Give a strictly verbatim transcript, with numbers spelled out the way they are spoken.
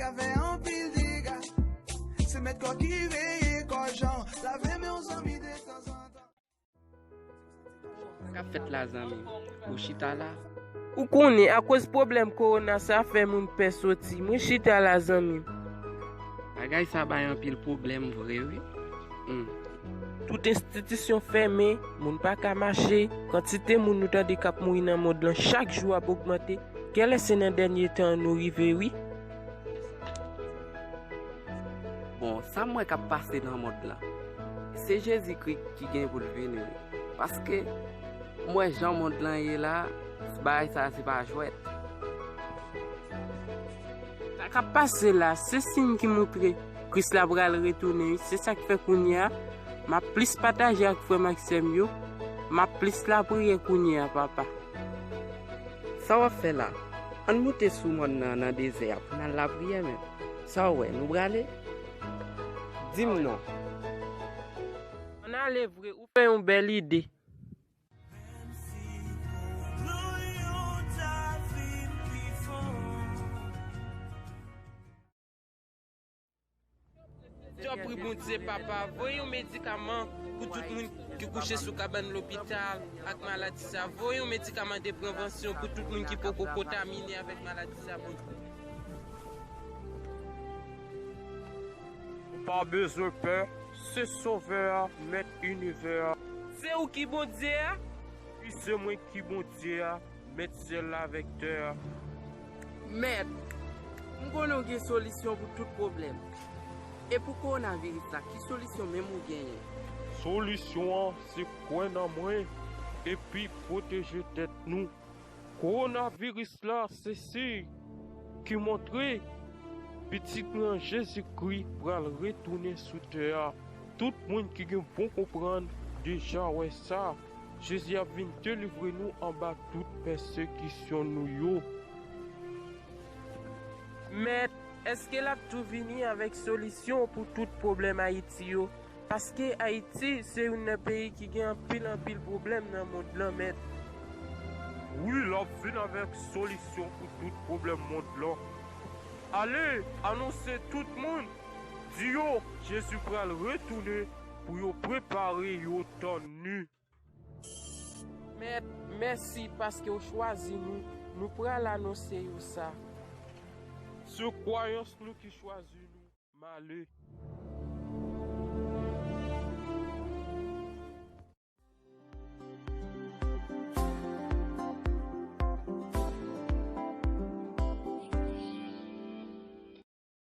Ka fè anpil dega. Se mèt kò ki veye kò jan. Lave men yon zanmi de tanzantan. Sa k ap fèt la, zanmi m? Ou chita la? Ou konnen, akoz pwoblèm kowona sa fè moun pè soti. Mwen chita la, zanmi m. Bagay sa bay anpil pwoblèm vre, wi. Hmm. Tout enstitisyon fèmen, moun pa ka mache, kantite moun nou tande k ap mouri nan mond lan chak jou ap ogmante. Genlè se nan dènye tan an nou rive, wi. Bon, sa m wè k ap pase nan mond lan, se Jezikri ki gen pou l vini, wi. Paske m wè jan mond lan ye la, bagay sa a se pa jwèt. Sa k ap pase la, se siy ki montre Kris la pral retounen, wi. Se sa k fè kounye a, m ap plis pataje ak frè m ak sè m yo, m ap plis lapriyè kounye a, papa. Sa w ap fè la? Ann moute sou mòn nan, nan dezè a, pou n al lapriyè menm. Sa w wè, nou prale? Di m non. Ann ale vre, ou fè yon bèl ide. Tanpri, Bondye, papa, voye yon medikaman pou tout moun ki kouche sou kabann lopital ak maladi sa. Voye yon medikaman de prevansyon pou tout moun ki poko kontamine avèk maladi sa, Bondye. Ou pa bezwen pè, se Sovè a, Mèt inivè a. Se ou ki Bondye a? Wi, se mwen ki Bondye a, Mèt syèl la avèk tè a. Mèt, m konnen w gen solisyon pou tout pwoblèm. E pou kowonaviris la, ki solisyon menm ou genyen? Solisyon an se kwè nan mwen epi pwoteje tèt nou. Kowonaviris la se siy ki montre Pitit mwen an Jezikri pral retounen sou tè a. Tout moun ki gen bon konprann deja wè sa. Jezi ap vin delivre nou anba tout pèsekisyon nou yo. Mèt, èske l ap tou vini avèk solisyon pou tout pwoblèm Ayiti yo? Paske Ayiti se youn nan peyi ki gen anpil, anpil pwoblèm nan mond lan, Mèt. Wi, l ap vin avèk solisyon pou tout pwoblèm mond lan. Ale, anonse tout moun, di yo Jezi pral retounen pou yo prepare yo tann li. Mèt, mèsi paske w chwazi nou. Nou pral anonse yo sa. Se kwayans nou ki chwazi nou. M ale.